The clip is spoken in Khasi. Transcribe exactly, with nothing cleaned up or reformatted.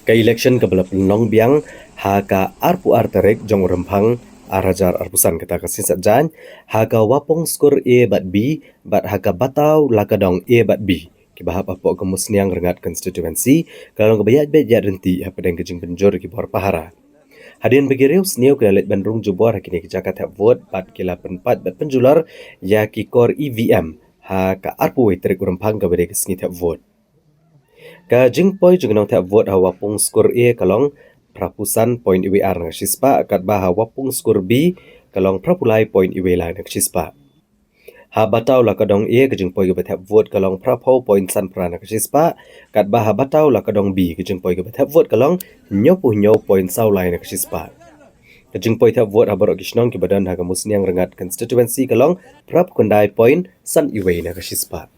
Ka elekshon kaba la pynlong biang ha ka arphew ar tarik jong u Rymphang ar hajar arphew san, kata ka sngi Saitjaiñ, ha ka Wapung Skur A bad B bad ha ka Bataw Lakadong A bad B, kiba hap hapoh ka Musniang Rngat Constituency, ka la long kaba ïaid beit ïaid ryntih hapdeng ka jingpynjur ki bor pahara. Hadien ba ki riewsniew ki la leit ban rung jubor ha kine ki jaka thep vote bad ki la pynpait bad pynjulor ïa ki kor E V M ha ka arphew wei tarik u Rymphang, kaba dei ka sngi thep vote. Ka jingpoi jong ki nongthep vote ha Wapung Skur A ka long phraphew san point wei ar na ka shispah, katba ha Wapung Skur B ka long phraphew lai point wei lai na ka shispah. Ha Bataw Lakadong A, ka jingpoi kaba thep vote ka long phraphew point san phra na ka shispah, katba ha Bataw Lakadong B, ka jingpoi kaba thep vote ka long hynñiewphew hynñiew point saw lai na ka shispah. Ka jingpoi thep vote ha baroh ki shnong kiba don ha ka Musniang Rngat Constituency ka long phraphew khyndai point san wei na ka shispah.